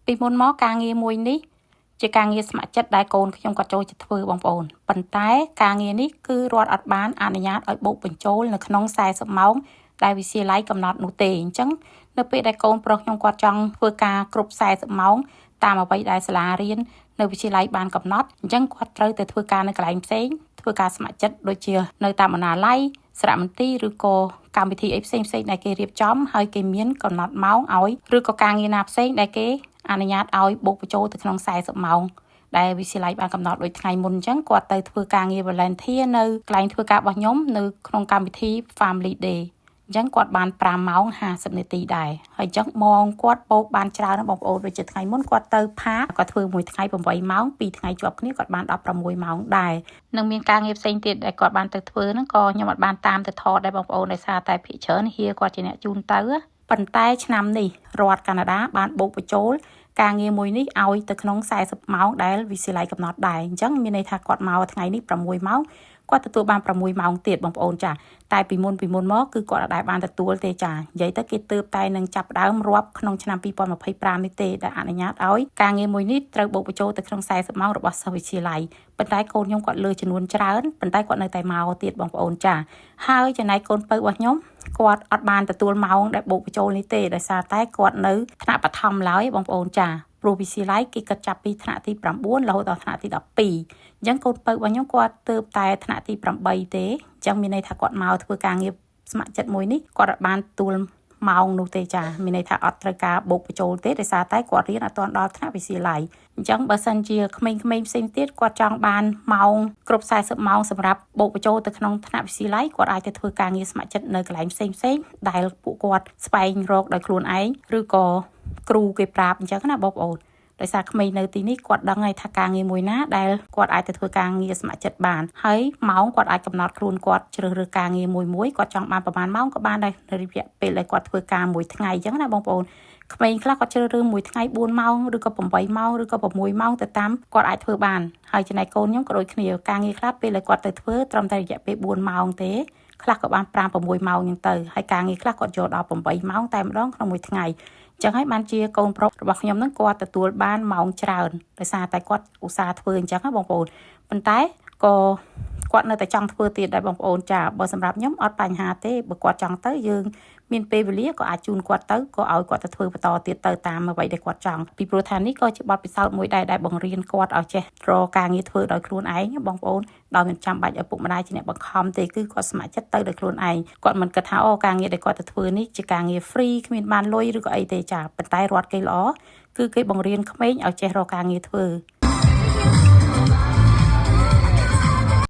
ពីមុនមកការងារមួយនេះជាការងារស្ម័គ្រចិត្តដែលកូនខ្ញុំគាត់ចូលចិត្តធ្វើបងប្អូនប៉ុន្តែការងារនេះគឺរដ្ឋអត់បានអនុញ្ញាតឲ្យបូកបញ្ចូលនៅក្នុង40ម៉ោងដែលវិទ្យាល័យកំណត់នោះទេអញ្ចឹងនៅពេលដែលកូនប្រុសខ្ញុំគាត់ចង់ធ្វើការគ្រប់40ម៉ោងតាមអ្វីដែលសាលារៀននៅវិទ្យាល័យបានកំណត់អញ្ចឹងគាត់ត្រូវទៅធ្វើការនៅកន្លែងផ្សេងធ្វើការស្ម័គ្រចិត្តដូចជានៅតាមបណ្ណាល័យសារមន្ទីរឬក៏កម្មវិធីអីផ្សេងផ្សេងដែលគេរៀបចំហើយគេមានកំណត់ម៉ោងឲ្យឬក៏ការងារណាផ្សេងដែលគេអនុញ្ញាតឲ្យបូកបញ្ចូលទៅក្នុង40ម៉ោងដែលវិទ្យាល័យបានកំណត់ដូចថ្ងៃមុនអញ្ចឹងគាត់ទៅធ្វើការងារ volunteer នៅកន្លែងធ្វើការរបស់ខ្ញុំនៅក្នុងកម្មវិធី Family Day អញ្ចឹងគាត់បាន5ម៉ោង50នាទីដែរហើយអញ្ចឹងម៉ោងគាត់បូកបានច្រើនណាស់បងប្អូនដូចជាថ្ងៃមុនគាត់ទៅផាគាត់ធ្វើមួយថ្ងៃ8ម៉ោង2ថ្ងៃជាប់គ្នាគាត់បាន16ម៉ោងដែរនឹងមានការងារផ្សេងទៀតដែលគាត់បានទៅធ្វើហ្នឹងក៏ខ្ញុំអត់បានតាមទៅថតដែរបងប្អូនដោយសារតែភាគច្រើនហៀគាត់ជាអ្នកជូនទៅប៉ុន្តែឆ្នាំនេះរដ្ឋកាណាដាបានបូកបញ្ចូលការងារមួយនេះឲ្យទៅក្នុង40ម៉ោងដែលវិទ្យាល័យកំណត់ដែរអញ្ចឹងមានន័យថាគាត់មកថ្ងៃនេះ6ម៉ោងគាត់ទទួលបាន6ម៉ោងទៀតបងប្អូនចាតែពីមុនពីមុនមកគឺគាត់អត់ដែលបានទទួលទេចានិយាយទៅគេទើបតែនឹងចាប់ផ្ដើមរាប់ក្នុងឆ្នាំ2025នេះទេដែលអនុញ្ញាតឲ្យការងារមួយនេះត្រូវបូកបញ្ចូលទៅក្នុង40ម៉ោងរបស់សិស្សវិទ្យាល័យប៉ុន្តែកូនខ្ញុំគាត់លើចំនួនច្រើនប៉ុន្តែគាត់នៅតែមកទៀតបងប្អូនចាហើយចំណែកកូនពៅរបស់ខ្ញុំគាត់អត់បានទទួលម៉ោងដែលបូកបញ្ចូលនេះទេដោយសារតែគាត់នៅថ្នាក់បឋមឡើយបងប្អូនចាព្រោះវិទ្យាល័យគេគិតចាប់ពីថ្នាក់ទី9រហូតដល់ថ្នាក់ទី12អញ្ចឹងកូនពៅរបស់ខ្ញុំគាត់ទើបតែថ្នាក់ទី8ទេអញ្ចឹងមានន័យថាគាត់មកធ្វើការងារស្ម័គ្រចិត្តមួយនេះគាត់អត់បានទទួលម៉ោងនោះទេចាមានន័យថាអត់ត្រូវការបូកបញ្ចូលទេដោយសារតែគាត់រៀនអត់ទាន់ដល់ថ្នាក់វិទ្យាល័យអញ្ចឹងបើសិនជាក្មេងៗផ្សេងទៀតគាត់ចង់បានម៉ោងគ្រប់40ម៉ោងសម្រាប់បូកបញ្ចូលទៅក្នុងថ្នាក់វិទ្យាល័យគាត់អាចទៅធ្វើការងារស្ម័គ្រចិត្តនៅកន្លែងផ្សេងផ្សេងដែលពួកគាត់ស្វែងរកដោយខ្លួនឯងឬក៏គ្រូគេប្រាប់អញ្ចឹងណាបងប្អូនដោយសារក្មេងនៅទីនេះគាត់ដឹងហើយថាការងារមួយណាដែលគាត់អាចទៅធ្វើការងារស្ម័គ្រចិត្តបានហើយម៉ោងគាត់អាចកំណត់ខ្លួនគាត់ជ្រើសរើសការងារមួយមួយគាត់ចង់បានប្រហែលម៉ោងក៏បានដែរនៅរយៈពេលដែលគាត់ធ្វើការមួយថ្ងៃអញ្ចឹងណាបងប្អូនក្មេងខ្លះគាត់ជ្រើសរើសមួយថ្ងៃ4ម៉ោងឬក៏8ម៉ោងឬក៏6ម៉ោងទៅតាមគាត់អាចធ្វើបានហើយចំណែកកូនខ្ញុំក៏ដូចគ្នាការងារខ្លះពេលដែលគាត់ទៅធ្វើត្រឹមតែរយៈពេល4ម៉ោងទេខ្លះក៏បាន5 6ម៉ោងហ្នឹងទៅហើយការងារខ្លះគាត់យកដល់8ម៉ោងតែម្ដងក្នុងមួយថ្ងៃចឹងហើយបានជាកូនប្រុសរបស់ខ្ញុំហ្នឹងគាត់ទទួលបានម៉ោងច្រើនដោយសារតែគាត់ឧស្សាហ៍ធ្វើអញ្ចឹងណាបងប្អូនប៉ុន្តែក៏គាត់នៅតែចង់ធ្វើទៀតដែរបងប្អូនចាបើសម្រាប់ខ្ញុំអត់បញ្ហាទេបើគាត់ចង់ទៅយើងមានពេលវេលាក៏អាចជូនគាត់ទៅក៏ឲ្យគាត់ទៅធ្វើបន្តទៀតទៅតាមអ្វីដែលគាត់ចង់ពីព្រោះថានេះក៏ជាបទពិសោធន៍មួយដែរដែលបង្រៀនគាត់ឲ្យចេះរកការងារធ្វើដោយខ្លួនឯងបងប្អូនដោយមិនចាំបាច់ឪពុកម្ដាយជាអ្នកបង្ខំទេគឺគាត់ស្ម័គ្រចិត្តទៅដោយខ្លួនឯងគាត់មិនគិតថាអូការងារដែលគាត់ទៅធ្វើនេះជាការងារ free គ្មានបានលុយឬក៏អីទេចាប៉ុន្តែរដ្ឋគេល្អគឺគេបង្រៀនក្មេងឲ្យចេះរកការងារធ្វើ។